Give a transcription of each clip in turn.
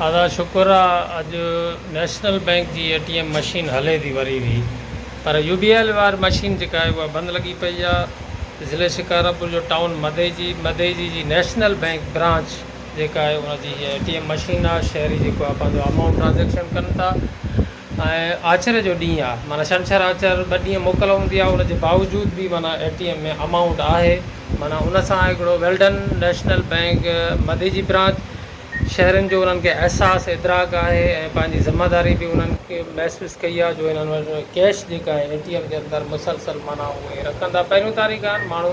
ادا شڪر آ اڄ نيشنل بئنڪ جي اي ٽي ايم مشين هلي ٿي وري به پر يو بي ايل واري مشين جيڪا آهي اها بند لڳي پئي آ ضلعي شڪارپور جو ٽائون مدئجي مدئجي جي نيشنل بئنڪ برانچ جيڪا آهي ان جي هي اي ٽي ايم مشين آ شهري جيڪو آ پنهنجو امائونٽ ٽرانزيڪشن ڪن ٿا ۽ آچر جو ڏينهن آ معنيٰ ڇنڇر آچر ٻه ڏينهن موڪل هوندي آ ان جي باوجود به معنيٰ اي ٽي ايم ۾ امائونٽ آهي معنيٰ ان سان هڪڙو well done national bank Madeji branch شهرين جو انهن کي احساس ادراڪ آهي ۽ پنهنجي ذميواري به انهن کي محسوس ڪئي آهي جو انهن وٽ ڪيش جيڪا آهي اي ٽي ايم جي اندر مسلسل معنيٰ اهي رکن ٿا پهريون تاريخ آهن ماڻهو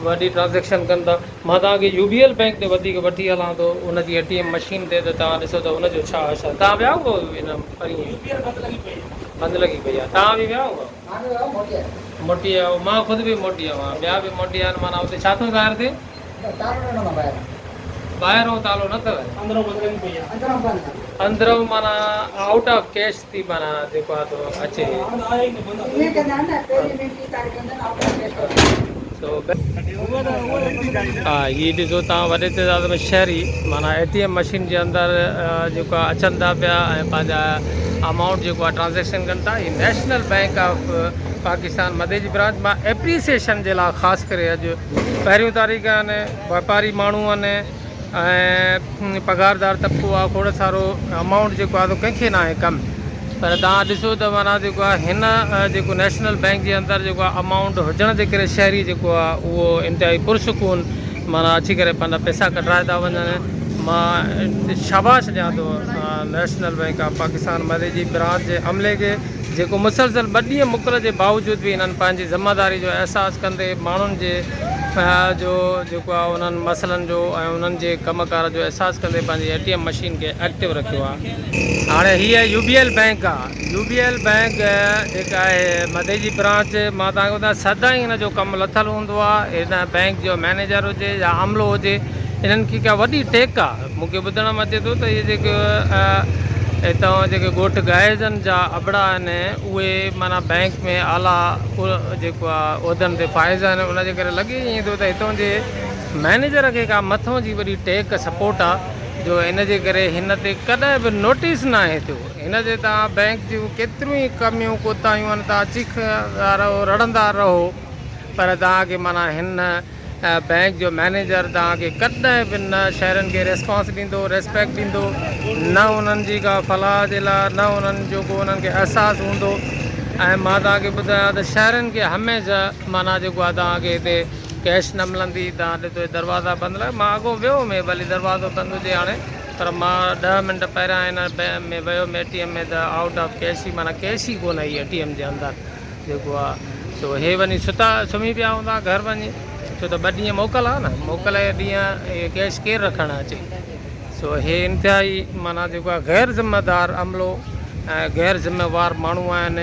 وڏي ٽرانزيڪشن ڪن ٿا مان توهان کي يو بي ايل بينڪ تي وڌيڪ وٺي هلان ٿو ان جي اي ٽي ايم مشين تي ته توهان ڏسو ته ان جو ڇا حشر آهي توهان ويا هئو ان پرينء يو بي ايل بند لڳي پئي آهي. بند لڳي پئي آهي توهان به ويا هئو موٽي آيا هئو مان خود به موٽي آيو آهيان ٻيا به موٽي آيا آهن معنيٰ اتي ڇا ٿو ظاهر ٿئي. ٻاهرون تالو نه اٿو. اندرون بند لڳي پئي آ. اندرون معنيٰ آئوٽ آف ڪيش ٿي معنيٰ جيڪو آ سو اچي. ها هي ڏسو تان وڏي تعداد ۾ شهري معنيٰ اي ٽي ايم مشين جي اندر جيڪو آ اچن ٿا پيا ۽ پنهنجا امائونٽ جيڪو آ ٽرانزيڪشن ڪن ٿا هي national bank of Pakistan Madeji branch مان ايپريسيشن جي لاء خاص ڪري اڄ پهريون تاريخ آهن واپاري ماڻهو آهن ۽ پگهاردار طبقو آهي کوڙ سارو امائونٽ جيڪو آهي سو ڪنهن کي ناهي ڪم پر توهان ڏسو ته معنيٰ جيڪو آهي هن جيڪو نيشنل بئنڪ جي اندر جيڪو آهي امائونٽ هجڻ جي ڪري شهري جيڪو آهي اهو انتهائي پرسڪون معنيٰ اچي ڪري پنهنجا پئسا ڪڍرائي ٿا وڃن مان شاباش ڏيان ٿو national bank of Pakistan Madeji branch جي عملي کي جيڪو مسلسل ٻه ڏينهن موڪل جي باوجود به انهن پنهنجي ذميواري جو احساس ڪندي ماڻهن جي جو جيڪو آهي انهن مسئلن جو ۽ انهن جي ڪم ڪار جو احساس ڪندي پنهنجي اي ٽي ايم مشين کي ايڪٽو رکيو آهي. هاڻي هيء يو بي ايل بئنڪ آهي يو بي ايل بئنڪ جيڪا آهي مدئجي برانچ مان توهان کي ٻڌايان سدائين هن جو ڪم لٿل هوندو آهي هن بئنڪ جو مئنيجر هجي يا عملو هجي انهن کي ڪا وڏي ٽيڪ آهي مون کي ٻڌڻ ۾ اچي ٿو ته اهي جيڪي هتان جيڪي ڳوٺ گاهيجن جا ابڙا آهن اهي معنيٰ بئنڪ ۾ اعليٰ جيڪو آهي عهدن تي فائز آهن ان جي ڪري لڳي ائين ٿو ته هتان جي مئنيجر کي ڪا مٿون جي وڏي ٽيڪ سپورٽ آهي جو ان جي ڪري هن تي ڪڏهن به نوٽيس ناهي ٿيو هن جي تان بئنڪ جون ڪيتريون ئي ڪميون ڪوتاهيون آهن تان چيخندا رهو رڙندا رهو پر توهان کي معنيٰ هن بئنڪ جو مئنيجر توهان کي ڪڏهن به نه شهرين کي ريسپانس ڏيندو ريسپيڪٽ ڏيندو نه انهن جي ڪا فلاح جي لاء نه انهن جو ڪو انهن کي احساس هوندو ۽ مان توهان کي ٻڌايان ته شهرين کي هميشه معنيٰ جيڪو آهي توهان کي هتي ڪيش نه ملندي توهان ڏٺو دروازا بند لڳا مان اڳو ويو هوم ڀلي دروازو بند هجي هاڻي پر مان ڏهه منٽ پهريان هن ۾ ويو هوم اي ٽي ايم ۾ ته آئوٽ آف ڪيش ئي معنيٰ ڪيش ئي ڪونه هئي اي ٽي ايم جي اندر جيڪو آ سو هي وڃي ستا سمهي پيا هوندا گهر وڃي ڇو ته ٻه ڏينهن موڪل آ نه موڪل جي ڏينهن هي ڪيش ڪير رکڻ اچي سو هي انتهائي معنيٰ جيڪو آ غير ذمه دار عملو ۽ غير ذميوار ماڻهو آهن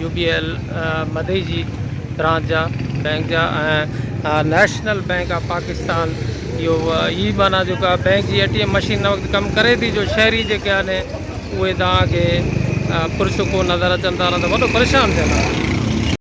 يو بي ايل مدئي جي برانچ جا بئنڪ جا ۽ نيشنل بئنڪ آف پاڪستان اهو هي معنيٰ جيڪو آ بئنڪ جي اي ٽي ايم مشين هن وقت ڪم ڪري ٿي جو شهري جيڪي آهن اهي توهان کي پرسڪون نظر اچن ٿا نه ته وڏو پريشان ٿين ها.